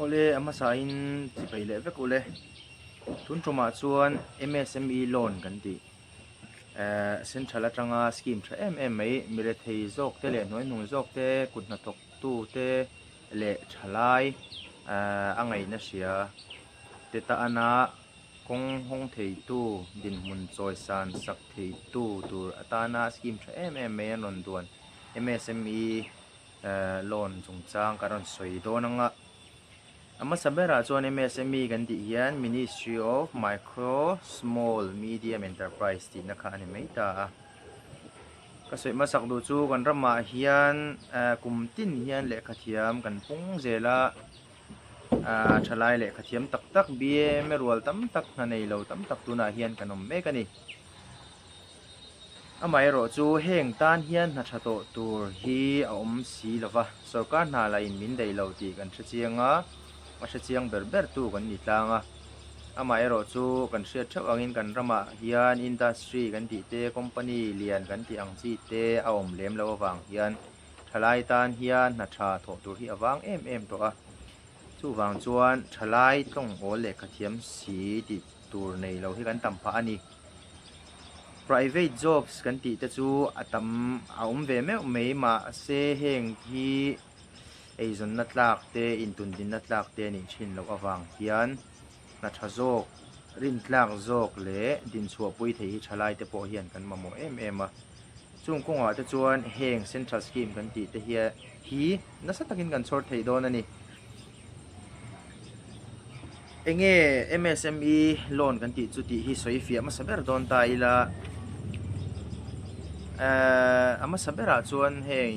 Awle a hmasain chibai leh vek ule. Tun tumah chuan MSME loan kan tih eh central atanga scheme tha em em mai mirethei zawk te leh hnuaihnung zawk te kut hnathawk tu te leh thalai eh a ngaihna hria te tana kawng hawng theitu dinhmun chawisan sak theitu tur atana scheme tha em em mai an rawn duan MSME loan chungchang kan rawn sawi dawn ang a. A hmasa berah chuan MSME kan tih hian Ministry of Micro, Small, Medium Enterprise tihna kha a ni mai ta a. Ka sawi hmasak duh chu kan ramah hian kum tin hian lehkha thiam kan pung zel a, thalai lehkha thiam tak tak BA MA rual tam tak hna nei lo tam tak tunah hian kan awm mek a ni. Amaherawh chu heng tan hian hna tha tawh tur hi a awm si lo va, sorkar hna lah in min daih lo tih kan hre chiang a, a hre chiang ber ber tu kan ni tlang a. Amaherawh chu kan hriat theuh angin kan ramah hian industry kan tih te, company lian kan tih ang chi te a awm lem loh avang hian thalai tan hian hna tha thawh tur hi a vang em em tawh a. Chuvang chuan thalai tlawng awl lehkha thiam si tih tur nei lo hi kan tam phah a ni. Private jobs kan tih te chu a tam a awm ve meuh mai mahse heng hi eizawnna tlak te intundinna tlak te a nih thin loh avang hian hna tha zawk rintlak zawk leh dinchhuahpui thei hi thalai te pawh hian kan mamawh em em a. Chung kawngah te chuan heng central scheme kan tih te hian hi nasa takin kan chhawr thei dawn a ni. Enge MSME loan kan tih chu tih hi sawi fiah hmasa ber dawn ta ila ehh a hmasa berah chuan heng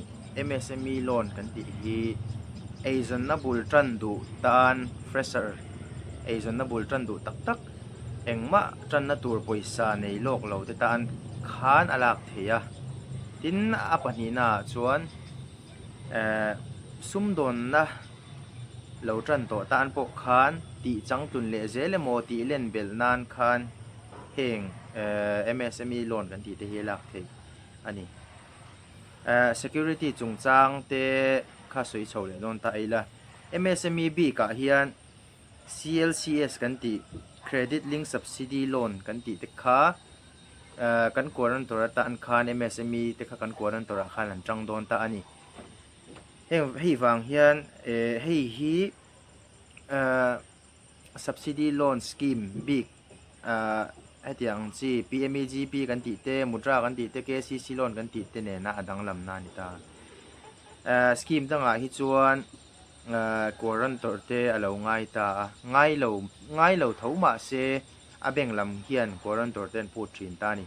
MSME loan kan tih hi eizawnna bul tan duh tan fresher eizawnna bul tan duh tak tak engmah tanna tur pawisa nei lawk lo te tan khan a lak theih a tin a pahnihna ah chuan ehh sumdawnna lo tan tawh tan pawh khan tih changtlun leh zel emaw tih len belh nan khan heng ehh MSME loan kan tih te hi a lak theih a ni. Ehh security chungchang te kha sawi chho leh dawn ta ila MSME bik ah hian CLCS kan tih Credit Link Subsidy Loan kan tih te kha ehh kan guarantor atan khan MSME te kha kan guarantor ah khan an tang dawn ta a ni. Heng hei vang hian eh hei hi eh subsidy loan scheme bik ah hetiang ang chi PMEGP kan tih te Mudra kan tih te KCC loan kan tih te nena a danglamna a ni ta. Eh scheme dangah hi chuan eh guarantor te a lo ngai ta a ngai lo ngai lo tho mahse a bank lam hian guarantor te an phut thin ta a ni.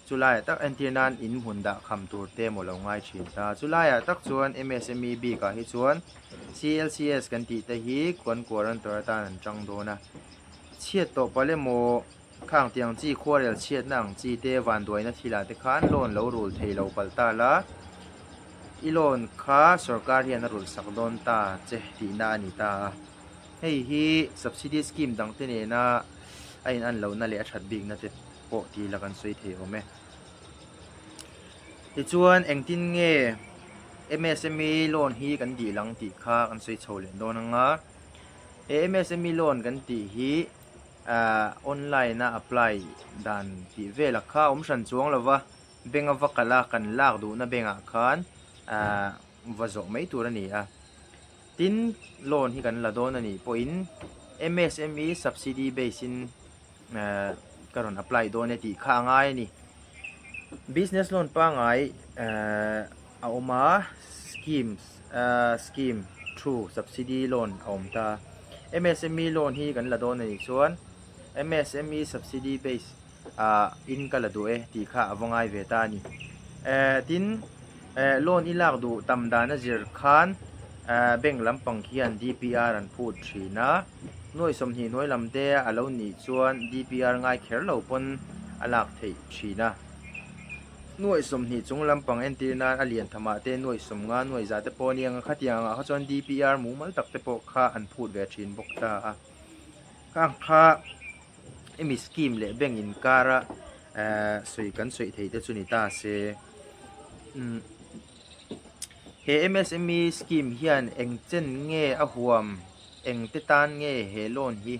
Chulaiah tak entir nan in hmun dah kham tur te emaw lo ngai thin ta. Chulaiah tak chuan MSME bikah hi chuan CLCS kan tih te hi khuan guarantor atan an chang dawn a. Chhiat tawh palh emaw khang tiang chi khuarel chhiatna ang chi te vanduaina thilah te khan loan lo rul thei lo palh ta la, i loan kha sorkar hian a rulh sak dawn ta che tihna a ni ta a. Hei hi subsidy scheme dangte nena a inan lohna leh a that bikna te pawh ti la kan sawi thei awm e. Tichuan engtin nge MSME loan hi kan dil ang tih kha kan sawi chho leh dawn ang a. He MSME loan kan tih hi ah online a apply dan tih velah kha awm hran chuang lo va, bank a va kalh a kan lak duhna bank ah khan ah va zawh mai tur a ni a. Tin loan hi kan la dawn a nih pawhin MSME subsidy base in eh ka rawn apply dawn e tih kha a ngai a ni. Business loan pangngai eh a awm a, schemes eh scheme through subsidy loan a awm ta. MSME loan hi kan la dawn a nih chuan MSME subsidy base ah in ka la duh e tih kha a va ngai ve ta a ni. Eh tin eh loan i lak duh tam dan a zir khan eh bank lampang khian DPR an phut thin a. Nuai 20 hnuai lam te a lo nih chuan DPR ngai kher lo pawn a lak theih thin a. Nuai 20 chung lampang entir nan a lian thamah te nuai 50 nuai za te pawh a ni ang a, khatiang angah kha chuan DPR mumal tak te pawh kha an phut ve thin bawk ta a. Khang kha hemi scheme leh bank inkara eh sawi kan sawi thei te chu ni ta se. Umm he MSME scheme hian eng chen nge a huam? Engte tan nge he loan hi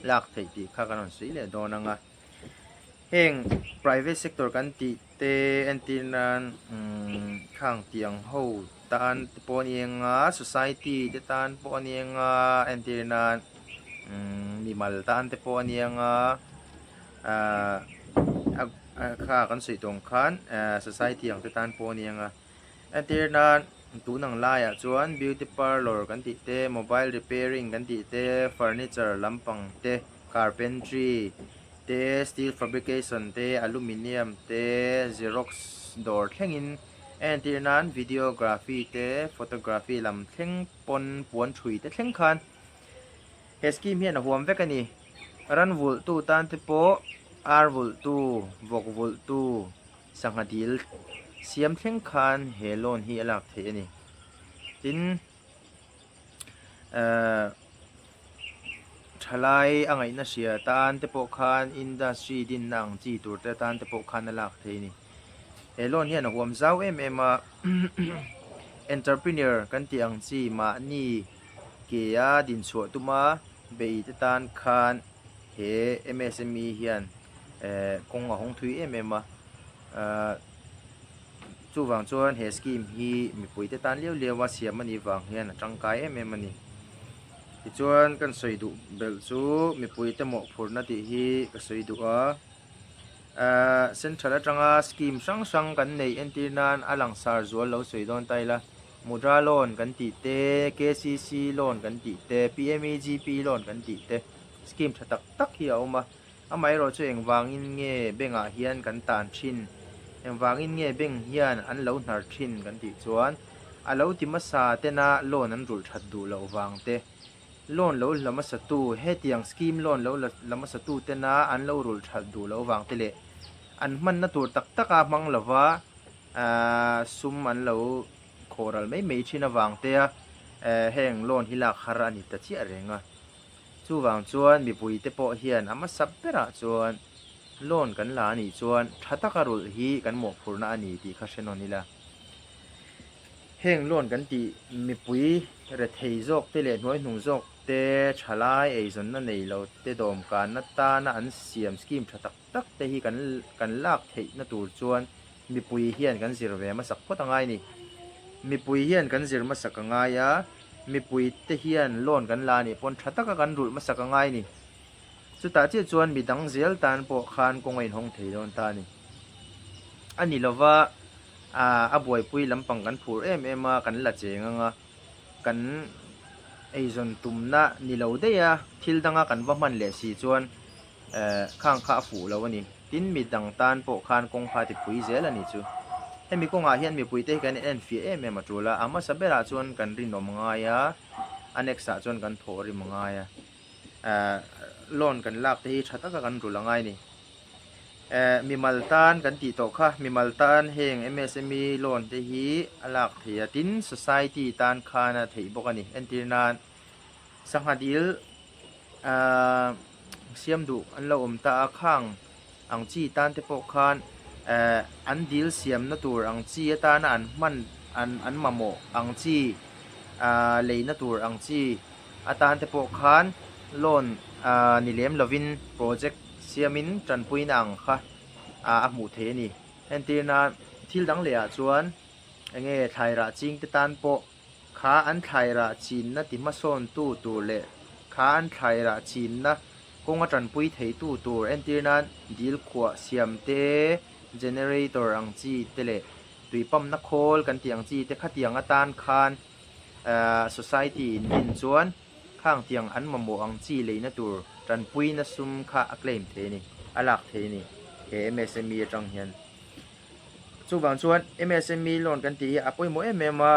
lak theih tih kha kan rawn sawi leh dawn ang a. Heng private sector kan tih te entir nan khang tiang ho tan te pawh a ni ang a, society te tan pawh a ni ang a, entir nan mimal tan te pawh a ni ang a, ahh kha kan sawi tawng khan society ang te tan pawh a ni ang a. Entir nan tun ang laiah chuan beauty parlour kan tih te, mobile repairing kan tih te, furniture lampang te, carpentry te, steel fabrication te, aluminium te, xerox dawr thlengin entir nan videography te, photography lam thleng pawn puan thui te thleng khan he scheme hian a huam vek a ni. Ran vulh tu tan te pawh ar vulh tu, vawk vulh tu, Sangha dil siam thleng khan he loan hi a lak theih a ni. Tin, eh, thalai a ngaihna hria tan te pawh khan industry dinna ang chi tur te tan te pawh khan a lak theih a ni. He loan hian a huam zau em em a, entrepreneur kan tih ang chi mahni ke a dinchhuah tuma bei te tan khan he MSME hian eh kawng a hawng thui em em a ah chuvang chuan he scheme hi mipui te tan liau liau a siam a nih vang hian a tangkai em em a ni tichuan kan sawi duh belh chu mipui te mawhphurhna tih hi ka sawi duh a ah central atanga scheme hrang hrang kan neih entir nan a langsar zual lo sawi dawn ta ila mudra loan kan tih te K_C_C loan kan tih te P_M_E_G_P loan kan tih te scheme tha tak tak hi a awm a. Amaherawh chu engvangin nge bank-ah hian kan tan thin? Engvangin nge bank hian an lo hnar thin kan tih chuan a lo ti hmasa tena loan an rulh that duh loh vang te, loan lo la hmasa tu, hetiang scheme loan lo la hmasa tu tena an lo rulh that duh loh vang te leh an hmanna tur tak taka hmang lova sum an lo khawhral mai mai thin avang tea heng loan hi lak har a ni ta chiah reng a. Chuvang chuan mipuite pawh hian a hmasa berah chuan loan kan la a nih chuan tha taka rulh hi kan mawhphurhna a ni tih kha hre nawn ila. Heng loan kan tih mipui rethei zawk te leh hnuaihnung zawk te thalai eizawnna nei lo te dawmkanna tana an siam scheme tha tak tak te hi kan kan lak theihna tur chuan mipui hian kan zir ve hmasak phawt a ngai a ni. Mipui hian kan zir hmasak a ngai a, mipui te hian loan kan la a nih pawn tha taka kan rulh hmasak a ngai a ni. Chutah chiah chuan midang zel tan pawh khan kawng a inhawng thei dawn ta a ni. A ni lova a buaipui lampang kan phur em em a, kan la cheng ang a, kan eizawn tumna ni lo daih a, thil danga kan va hman leh si chuan Eh, khang kha a fuh lo a ni. Tin, mi dang tan pawh khan kawng kha a tipui zel a ni chu. Hemi kawngah hian mipuite hi kan enfiah em em a tul a, a hmasa berah chuan kan rinawm ngai a, a next ah chuan kan thawh rim a ngai a. Eh, loan kan lak te hi tha taka kan rulh a ngai a ni. Eh, mimal tan kan tih tawh kha, mimal tan heng MSME loan te hi a lak theih a, tin society tan khan a theih bawk a ni. Entir nan sangha dil Ahh siam duh an lo awm ta a, khang ang chi tan te pawh khan ehh an dil siamna tur ang chi atana an hman an an mamawh ang chi ahh leina tur ang chi atan te pawh khan loan ahh ni lem lovin project siamin tanpuina ang kha ah a hmuh theih a ni. Entirna thil dang leh ah chuan enge thlai rah ching te tan pawh Kha an thlai rah chinna ti hmasawntu tur leh kha an thlai rah chinna kawnga tanpui theitu tur entir nan dil khuah siam te, generator ang chi te leh tui pump-na khawl kan tih ang chi te khatiang atan khan society in din chuan khang tiang an mamawh ang chi leina tur tanpuina sum kha a claim thei a ni, a lak thei a ni he MSME atang hian. Chuvang chuan MSME loan kan tih hi a pawimawh em em a,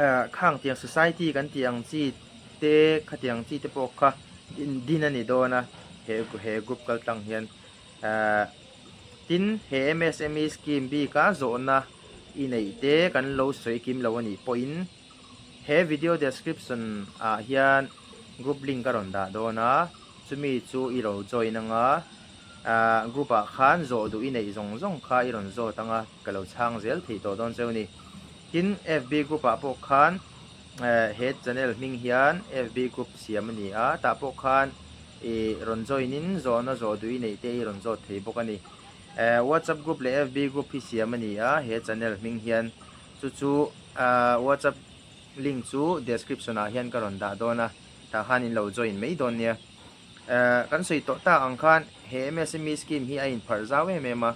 eh khang tiang society kan tih ang chi te khatiang chi te pawh kha din a ni dawn a he he group kal tlang hian eh tin he MSME scheme bika zawhna i neih te kan lo sawi kim lo a nih pawhin he video description ah hian group link a rawn dah dawn a chumi chu i lo join anga. Ahh group ah khan zawh duh i neih zawng zawng kha i rawn zawt anga ka lo chhang zel theih tawh dawn cheu ni. Tin FB group ah pawh khan He channel hming hian FB group siam a ni a, tah pawh khan i rawn join in zawhna zawh duh i neih te i rawn zawt thei bawk a ni. WhatsApp group leh FB group hi siam a ni a, he channel hming hian chu chu WhatsApp link chu description ah hian ka rawn dah dawn a, tah khan in lo join mai dawn nia. Kan sawi tawh tak ang khan he MSME scheme hi a inpharh zau em em a,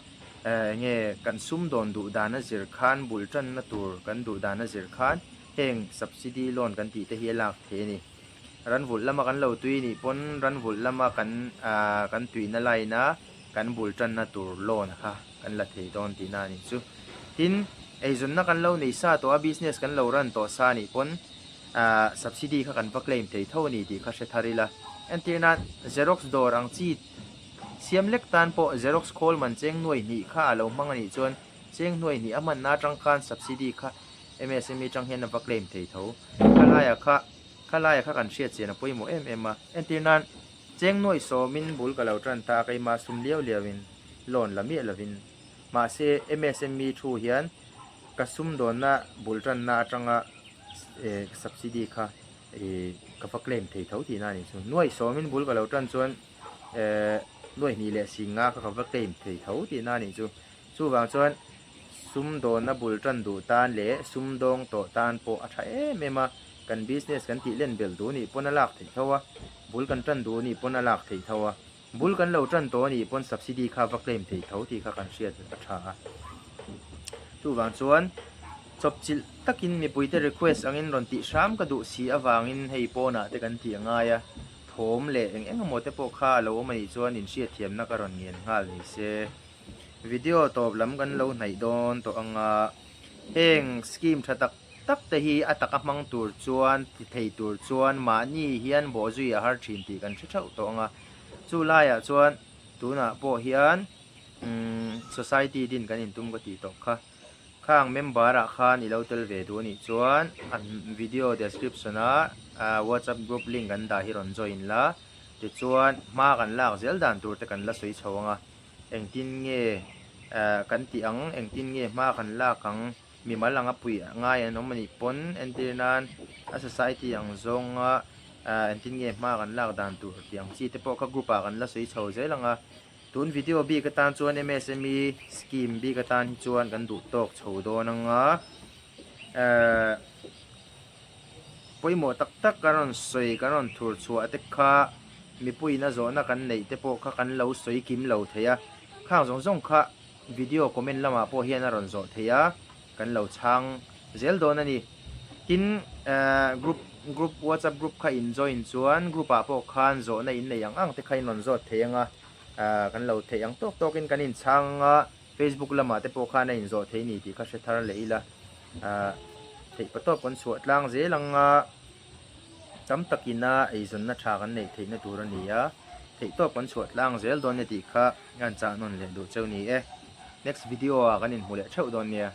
enge kan sumdawn duh dan a zir khan bul tanna tur kan duh dan a zir khan heng subsidy loan kan tih te hi a lak thei a ni. Ran vulh lama kan lo tui nih pawn ran vulh lama kan kan tuihna line a kan bul tanna tur loan kha kan la thei dawn tihna a nih chu. Tin, eizawnna kan lo nei sa tawh a, business kan lo run tawh sa nih pawn subsidy kha kan va claim thei tho a ni tih kha hre thar ila. Entir nan Xerox dawr ang chi siam lek tan pawh Xerox khawl man cheng nuai hnih kha a lo hmang a nih chuan cheng nuai hnih a hmanna atang khan subsidy kha MSME atang hian a va claim thei tho. Khalaia kha khalaia kha kan hriat chian a pawimawh em em a. Entir nan cheng nuai sawmin bul ka lo tan ta a keimah sum liau liauin loan la miah lovin. Mahse MSME thu hian ka sumdawnna bul tanna atanga subsidy kha ka va claim thei tho tihna a nih chu. Nuai sawmin bul ka lo tan chuan nuai hnih leh sing nga kha ka va claim thei tho tihna a nih chu. Chuvang chuan sumdawnna bul tan duh tan leh sumdawng tawh tan pawh a tha em em a, kan business kan tih len belh duh nih pawn a lak theih tho a, bul kan tan duh nih pawn a lak theih tho a, bul kan lo tan tawh nih pawn subsidy kha va claim theih tho tih kha kan hriat a tha a. Chuvang chuan chawpchilh takin mipuite request angin rawn tih hram ka duh si avangin hei pawnah te kan tih a ngai a, thawm leh eng eng emaw te pawh kha a lo awm a nih chuan inhriatthiamna ka rawn ngen nghal ni se. Video tawp lam kan lo hnaih dawn tawh ang a, heng scheme tha tak tak te hi a taka hmang tur chuan ti thei tur chuan mahni hian bawhzui a har thin tih kan hre theuh tawh ang a, chu laiah chuan tunah pawh hian umm society din kan intum ka tih tawh kha. Khang member ah khan i lo tel ve duh anih chuan a video description ah whatsapp group link an dah hi rawn join la, tichuan hma kan lak zel dan tur te kan la sawi chho ang a. Engtin nge kan tih ang, engtin nge hma kan lak ang, mimal anga puih ngai an awm anih pawn entir nan a society ang zawnga engtin nge hma kan lak dan tur tih ang chi te pawh kha group ah kan la sawi chho zel ang a. Tun video bik atan chuan MSME scheme bik atan hi chuan kan duh tawk chho dawn ang a. Pawimawh tak tak kan rawn sawi, kan rawn thur chhuah te kha mipuiin a zawhna kan neih te pawh kha kan lo sawi kim lo thei a, khang zawng zawng kha video comment lamah pawh hian a rawn zawh thei a, kan lo chhang zel dawn a ni. Tin, group group whatsapp group kha in join chuan group ah pawh khan zawhna in nei ang ang te kha in rawn zawt thei ang a, kan lo theih ang tawk tawkin kan inchhang ang a. Facebook lamah te pawh khan a inzawh thei ni tih kha hre thar leh ila, ah theih patawp kan chhuah tlang zel ang a, tam takina eizawnna tha kan neih theihna tur a ni a, theihtawp kan chhuah tlang zel dawn nia tih kha an chah nawn leh duh cheu ni e. Next video ah kan inhmu leh theuh dawn nia.